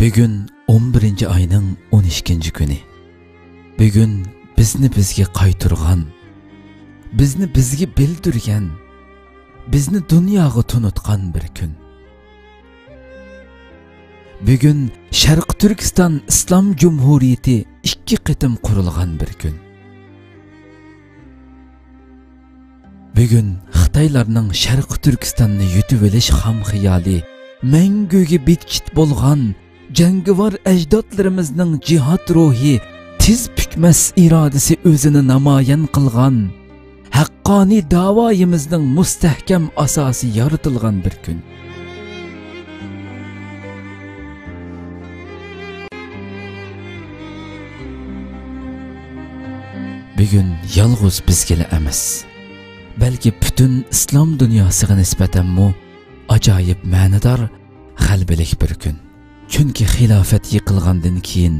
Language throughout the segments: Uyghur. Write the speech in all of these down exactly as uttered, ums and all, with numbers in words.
بۈگۈن ئون بىرىنچى ئاينىڭ ئون ئىككىنچى كۈنى. بۈگۈن بىزنى بىزگە قايتۇرغان، بىزنى بىزگە بىلدۈرگەن، بىزنى دۇنياغا تونۇتقان بىر كۈن. بۈگۈن شەرقىي تۈركىستان ئىسلام جۇمھۇرىيىتى ئىككى قېتىم قۇرۇلغان بىر كۈن. بۈگۈن خىتايلارنىڭ شەرقىي تۈركىستاننى يۇتۇۋېلىش خام خىيالى، مەڭگۈگە بىتچىت بولغان جەڭگىۋار ئەجدادلىرىمىزنىڭ جىھاد روھى، تىز پۈكمەس ئىرادىسى ئۆزىنى نامايان قىلغان، ھەققانىي داۋايىمىزنىڭ مۇستەھكەم ئاساسى يارىتىلغان بىر كۈن. بۈگۈن يالغۇز بىزگىلا ئەمەس، بەلكى پۈتۈن ئىسلام دۇنياسىغا نىسبەتەنمۇ ئاجايىپ مەنىدار، غەلىبىلىك بىر كۈن. چۈنكى خىلاپەت يىقىلغاندىن كېيىن،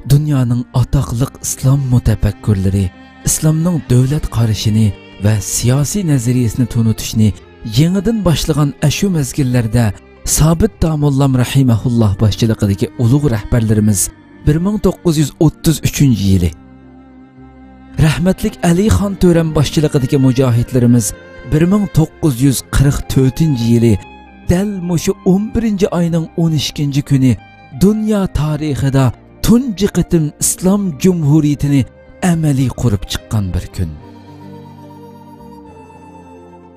دۇنيانىڭ ئاتاقلىق ئىسلام مۇتەپەككۇرلىرى ئىسلامنىڭ دۆلەت قارىشىنى ۋە سىياسىي نەزەرىيىسىنى تونۇتۇشنى يېڭىدىن باشلىغان ئەشۇ مەزگىللەردە، سابىت داموللام رەھىمەھۇللاھ باشچىلىقىدىكى ئۇلۇغ رەھبەرلىرىمىز بىر مىڭ توققۇز يۈز ئوتتۇز ئۈچىنچى يىلى، رەھمەتلىك ئەلىخان تۆرەم باشچىلىقىدىكى مۇجاھىدلىرىمىز بىر مىڭ توققۇز يۈز قىرىق تۆتىنچى يىلى دەل مۇشۇ ئون بىرىنچى ئاينىڭ ئون ئىككىنچى كۈنى دۇنيا تارىخىدا تۇنجى قېتىم ئىسلام جۇمھۇرىيىتىنى ئەمەلىي قۇرۇپ چىققان بىر كۈن.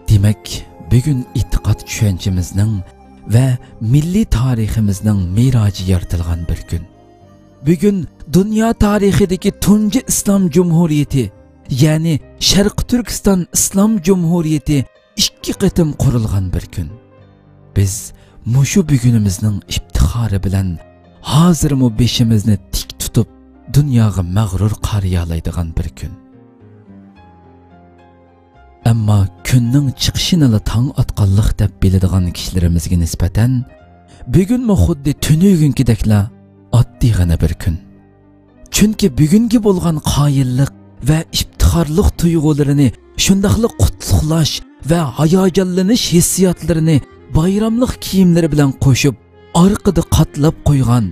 دېمەك، بۈگۈن ئېتىقاد چۈشەنچىمىزنىڭ ۋە مىللىي تارىخىمىزنىڭ مىراجى يارىتىلغان بىر كۈن. بۈگۈن دۇنيا تارىخىدىكى تۇنجى ئىسلام جۇمھۇرىيىتى، يەنى شەرقىي تۈركىستان ئىسلام جۇمھۇرىيىتى ئىككى قېتىم قۇرۇلغان بىر كۈن. بىز مۇشۇ بۈگۈنىمىزنىڭ ئىپتىخارى بىلەن ھازىرمۇ بېشىمىزنى تىك تۇتۇپ، دۇنياغا مەغرۇر قارىيالايدىغان بىر كۈن. ئەمما كۈننىڭ چىقىشىنىلا تاڭ ئاتقانلىق دەپ بىلىدىغان كىشىلىرىمىزگە نىسبەتەن، بۈگۈنمۇ خۇددى تۈنۈگۈنكىدەكلا ئاددىيغىنە بىر كۈن. چۈنكى بۈگۈنگە بولغان قايىللىق ۋە ئىپتىخارلىق تۇيغۇلىرىنى، شۇنداقلا قۇتلۇقلاش ۋە ھاياجانلىنىش ھېسسىياتلىرىنى بايراملىق كىيىملىرى بىلەن قوشۇپ، ئارقىدا قاتلاپ قويغان،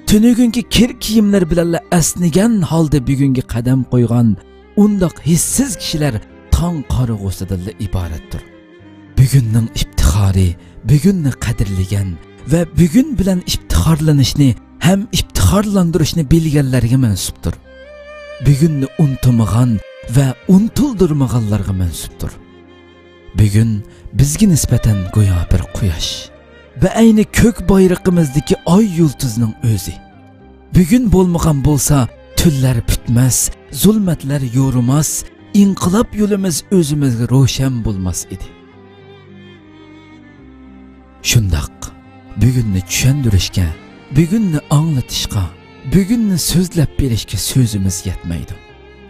تۈنۈگۈنكى كىر كىيىملىرى بىلەنلا ئەسنىگەن ھالدا بۈگۈنگە قەدەم قويغان ئۇنداق ھېسسىز كىشىلەر تاڭ قارىغۇسىدىنلا ئىبارەتتۇر. بۈگۈننىڭ ئىپتىخارى، بۈگۈننى قەدىرلىگەن ۋە بۈگۈن بىلەن ئىپتىخارلىنىشنى ھەم ئىپتىخارلاندۇرۇشنى بىلگەنلەرگە مەنسۇپتۇر. بۈگۈننى ئۇنتۇمىغان ۋە ئۇنتۇلدۇرمىغانلارغا مەنسۇپتۇر. بۈگۈن بىزگە نىسبەتەن گويا بىر قۇياش، بەئەينى كۆك بايرىقىمىزدىكى ئاي يۇلتۇزنىڭ ئۆزى. بۈگۈن بولمىغان بولسا، تۈنلەر پۈتمەس، زۇلمەتلەر يورۇماس، ئىنقىلاب يولىمىز ئۆزىمىزگە روشەن بولماس ئىدى. شۇنداق، بۈگۈننى چۈشەندۈرۈشكە، بۈگۈننى ئاڭلىتىشقا، بۈگۈننى سۆزلەپ بېرىشكە سۆزىمىز يەتمەيدۇ.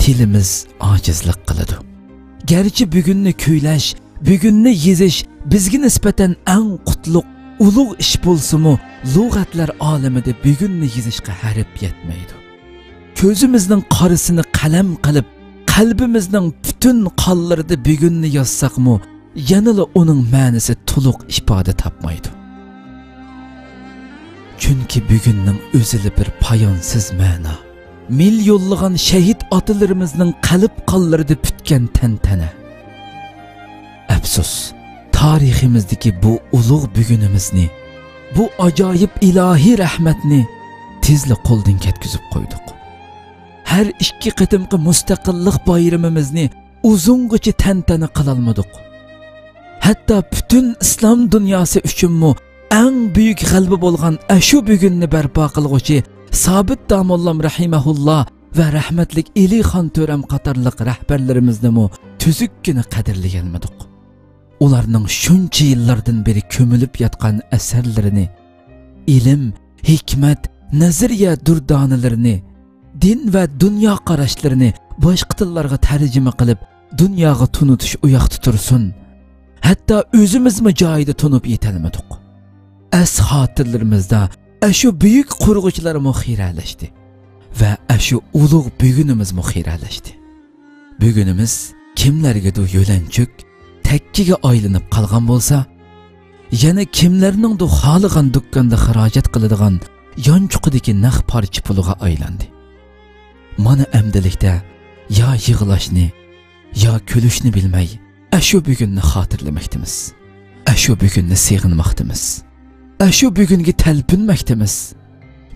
تىلىمىز ئاجىزلىق قىلىدۇ. گەرچە بۈگۈننى كۈيلەش، بۈگۈننى يېزىش بىزگە نىسبەتەن ئەڭ قۇتلۇق، ئۇلۇغ ئىش بولسىمۇ، لۇغەتلەر ئالىمىدە بۈگۈننى يېزىشقا ھەرپ يەتمەيدۇ. كۆزىمىزنىڭ قارىسىنى قەلەم قىلىپ، قەلبىمىزنىڭ پۈتۈن قانلىرىدا بۈگۈننى يازساقمۇ، يەنىلا ئۇنىڭ مەنىسى تولۇق ئىپادە تاپمايدۇ. چۈنكى بۈگۈننىڭ ئۆزىلا بىر پايانسىز مەنا. مىليونلىغان شەھىت ئاتىلىرىمىزنىڭ قەلب قانلىرىدا پۈتكەن تەنتەنە. ئەپسۇس، تارىخىمىزدىكى بۇ ئۇلۇغ بۈگۈنىمىزنى، بۇ ئاجايىپ ئىلاھىي رەھمەتنى تېزلا قولدىن كەتكۈزۈپ قويدۇق. ھەر ئىككى قېتىمقى مۇستەقىللىق بايرىمىمىزنى ئۇزۇنغىچە تەنتەنە قىلالمىدۇق. ھەتتا پۈتۈن ئىسلام دۇنياسى ئۈچۈنمۇ ئەڭ بۈيۈك غەلىبە بولغان ئەشۇ بۈگۈننى بەرپا قىلغۇچى سابىت داموللام رەھىمەھۇللا ۋە رەھمەتلىك ئېلىخان تۆرەم قاتارلىق رەھبەرلىرىمىزنىمۇ تۈزۈككىنە قەدىرلىيەلمىدۇق. ئۇلارنىڭ شۇنچە يىللاردىن بېرى كۆمۈلۈپ ياتقان ئەسەرلىرىنى، ئىلىم، ھېكمەت، نەزەرىيە دۇردانىلىرىنى، دىن ۋە دۇنيا قاراشلىرىنى باشقا تىللارغا تەرجىمە قىلىپ، دۇنياغا تونۇتۇش ئۇياقتا تۇرسۇن، ھەتتا ئۆزىمىزمۇ جايىدا تونۇپ يېتەلمىدۇق. ئەس خاتىرىلىرىمىزدە ئەشۇ بۈيۈك قۇرغۇچىلارمۇ خىرەلەشتى ۋە ئەشۇ ئۇلۇغ بۈگۈنىمىزمۇ خىرەلەشتى. بۈگۈنىمىز كىملەرگىدۇر يۆلەنچۈك، تەككىگە ئايلىنىپ قالغان بولسا، يەنە كىملەرنىڭدۇ خالىغان دۇكاندا خىراجەت قىلىدىغان يانچۇقىدىكى نەق پارچە پۇلىغا ئايلاندى. مانا ئەمدىلىكتە يا يىغلاشنى، يا كۈلۈشنى بىلمەي، ئەشۇ بۈگۈننى خاتىرىلىمەكتىمىز. ئەشۇ بۈگۈننى سېغىنماقتىمىز. ئەشۇ بۈگۈنگە تەلپۈنمەكتىمىز.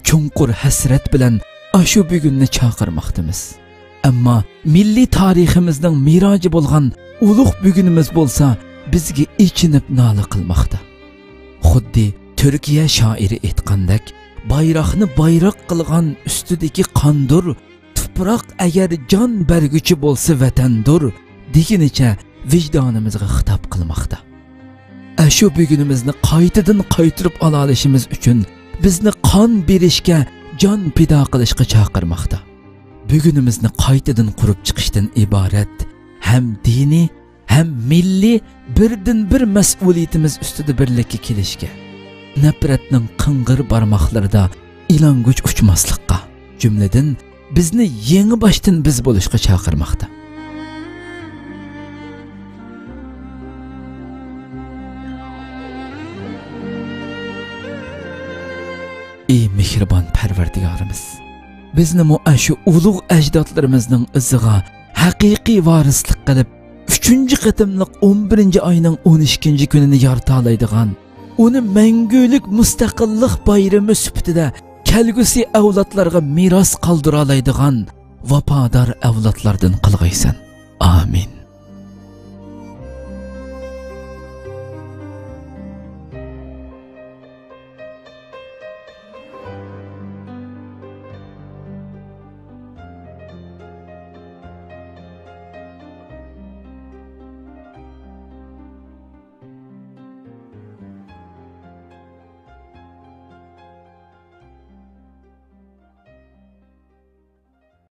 چوڭقۇر ھەسرەت بىلەن ئاشۇ بۈگۈننى چاقىرماقتىمىز. ئەمما مىللىي تارىخىمىزنىڭ مىراجى بولغان ئۇلۇغ بۈگۈنىمىز بولسا بىزگە ئېچىنىپ نالە قىلماقتا. خۇددى تۈركىيە شائىرى ئېيتقاندەك، بايراقنى بايراق قىلغان ئۈستىدىكى قاندۇر، تۇپراق ئەگەر جان بەرگۈچى بولسا ۋەتەندۇر، دېگىنىچە ۋىجدانىمىزغا خىتاب قىلماقتا. ئەشۇ بۈگۈنىمىزنى قايتىدىن قايتۇرۇپ ئالالىشىمىز ئۈچۈن بىزنى قان بېرىشكە، جان پىدا قىلىشقا چاقىرماقتا. بۈگۈنىمىزنى قايتىدىن قۇرۇپ چىقىشتىن ئىبارەت ھەم دىنىي، ھەم مىللىي بىردىنبىر مەسئۇلىيىتىمىز ئۈستىدە بىرلىككە كېلىشكە، نەپرەتنىڭ قىڭغىر بارماقلىرىدا ئىلانگۈچ ئۇچماسلىققا، جۈملىدىن بىزنى يېڭى باشتىن بىز بولۇشقا چاقىرماقتا. ئى مېھرىبان پەرۋەردىگارىمىز، بىزنىمۇ ئاشۇ ئۇلۇغ ئەجدادلىرىمىزنىڭ ئىزىغا ھەقىقىي ۋارىسلىق قىلىپ، ئۈچىنچى قېتىملىق ئون بىرىنچى ئاينىڭ ئون ئىككىنچى كۈنىنى يارىتالايدىغان، ئۇنى مەڭگۈلۈك مۇستەقىللىق بايرىمى سۈپىتىدە كەلگۈسى ئەۋلادلارغا مىراس قالدۇرالايدىغان ۋاپادار ئەۋلادلاردىن قىلغايسەن. ئامىن.